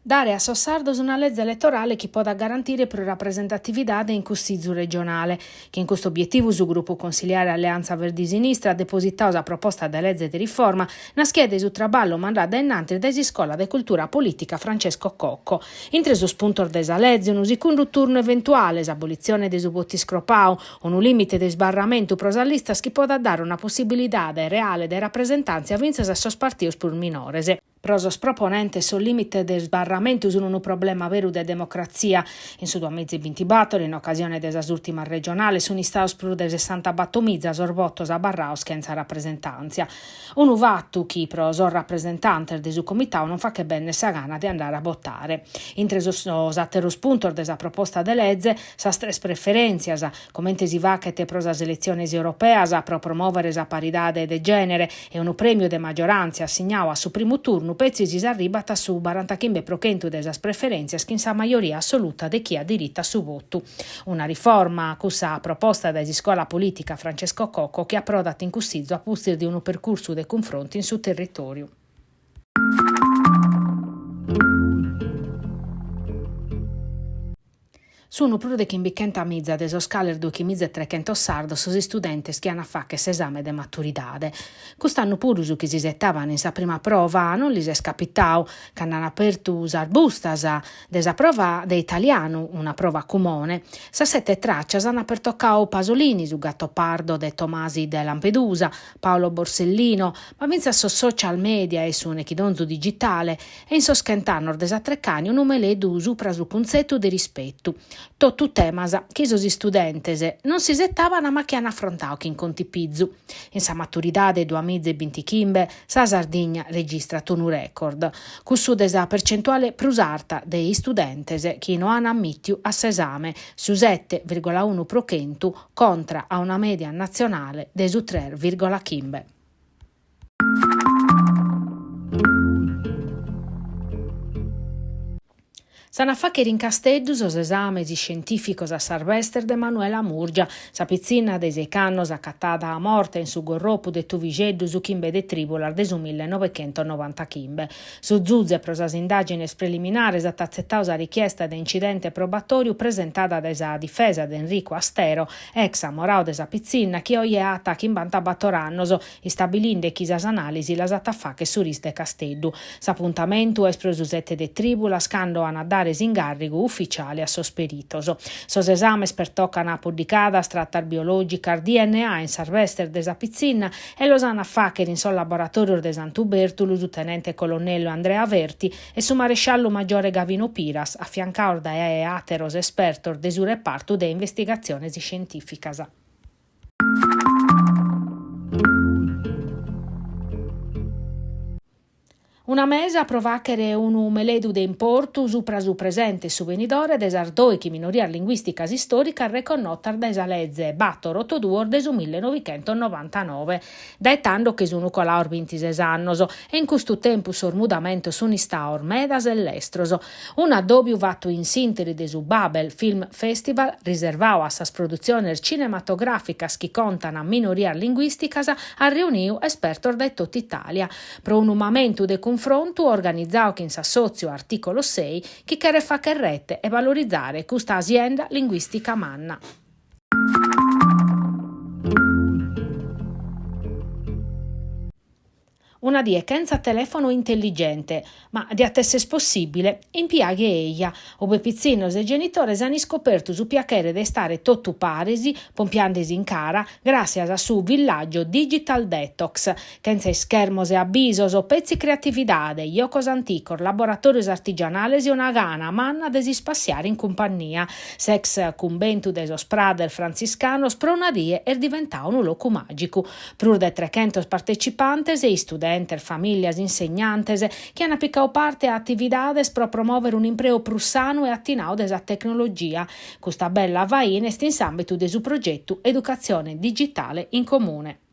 Dare a sos sardos una leze eletorale chi podat garantire prus rapresentatividade in Cussizu regionale. Chin custu obietivu su grupu consiliare Alleanza Verdi Sinistra at depositadu sa proposta de leze de riforma naschia de su traballu mandadu a innantis dae s'Iscola de Cultura Polìtica Francesco Cocco. Intre sos puntos de sa leze unu segundu turnu eventuale, s'abolitzione de su votu iscropadu, unu lìmite de isbarramentu pro sas listas chi podat dare una possibilidade reale de rapresentàntzia fintzas a sos partidos prus minores. Pro sos proponentes sos lìmites de isbarramentu sunt unu problema beru de democratzia. In su duamiza e bintibator, in ocasione de sas ùrtimas regionales, sunt istados prus de sessantabatormiza sos votos abarrados chentza rapresentàntzia. Unu fatu chi pro sos rapresentantes de su comitadu non faghet bènnere sa gana de andare a votare. Intre sos àteros puntos de sa proposta de leze, sas tres preferèntzias, comente si faghet pro sas eletziones europeas pro promòvere sa paridade de gènere e unu prèmiu de magioràntzia assignadu a su primu turnu petzi si s'arribat a su barantachimbe pro chentu de sas preferèntzias chin sa majoria assoluta de chie at diritu a su votu. Una riforma, cussa proposta dae s'iscola polìtica Francesco Cocco, chi aprodat in Cussizu a pustis de unu percursu de cunfrontu in su territòriu. Sunu prus de chimbichentamiza, de sos cales duechimiza e trechentos sardos sos istudentes chi an a fàghere s'esame de maturidade. Cust'annu puru su chi s'isetaban in sa prima prova non lis est capitadu, cando an apertu sas bustas de sa prova de italianu, una prova cumone, sas sete tràcias an pertocadu Pasolini, su Gattopardo de Tomasi de Lampedusa, Paolo Borsellino, ma fintzas sos social media e su nechidonzu digitale, e in sos chent'annos de sa Treccani unu meledu supra su cuntzetu de rispetu. Totu temas chi sos istudentes non s'isetaban ma chi an afrontadu chin contipizu. In sa maturidade duamiza e bintichimbe sa Sardigna registrat unu record, cussu de sa percentuale prus arta de istudentes chi no an ammìtiu a s'esame, su sete virgola unu pro chentu contra a una mèdia natzionale de su tres virgola chimbe. S'an a fàghere in Casteddu sos esames iscientìficos a sas bestes de Manuela Murgia, sa pitzinna de seich'annos acatada morta in su gorropu de Tuvixeddu su chimbe de trìbulas de su millenoveghentosnovantaghimbe. Su zuze pro sas indàgines preliminares at atzetadu sa richiesta de incidente probatòriu presentada dae sa difesa de Enrico Astero, ex amoradu de sa pitzinna chi oje at chimbantabator annos, istabilinde chi sas anàlisi las at a fàghere su RIS de Casteddu. S'apuntamentu est pro su sete de trìbulas cando an a dare s'ingàrrigu uficiale a sos peritos. Sos esames pertocan apoddicadas, tratas biològicas, DNA in sas bestes de sa pitzinna e los an a fàghere in sos laboratòrios de Santu Bèrtulu su tenente colonnellu Andrea Verti e su maresciallu maggiore Gavino Piras, afiancados dae àteros espertos de su repartu de investigatziones iscientìficas. Una mesa pro fàghere unu meledu de importu supra su presente e su benidore de sas dòighi minorias linguìsticas istòricas reconnotas dae sa leze bator oto duos de su millenovichentosnovantanove. Dae tando che sun colados bintises annos e in custu tempus sos mudamentos sun istados medas e lestros. Un'addòbiu fatu in s'ìnteri de su Babel Film Festival, riservadu a sas produtziones cinematogràficas chi contan minorias linguìsticas, at reunidu espertos dae totu Itàlia pro unu mamentu de cunfrontu organizadu chin s'assòtziu Articolo Sei chi cheret fàghere rete e valorizare custa sienda linguìstica manna. Una die chentza telèfono intelligente, ma diat èssere possìbile? In Piaghe eja, ube pitzinnos e genitores an iscopertu su piachere de istare totu paris, pompiandesi in cara, gràssias a su Villaggio Digital Detox, chentza ischermos e abisos, petzi creatividade, jocos anticos, laboratòrios artigianales e una gana manna de s'ispassiare in cumpannia. S'ex cumbentu de sos Prades Frantziscanos pro una die est diventadu unu locu màgicu. Prus de trechentos partecipantes, istudentes, famìlias, insegnantes, chi ant picadu parte a atividades pro promòvere un'impreu prus sanu e atinadu de sa tecnologia. Custa bella faina est in s'àmbitu de su progetu Educatzione digitale in comune.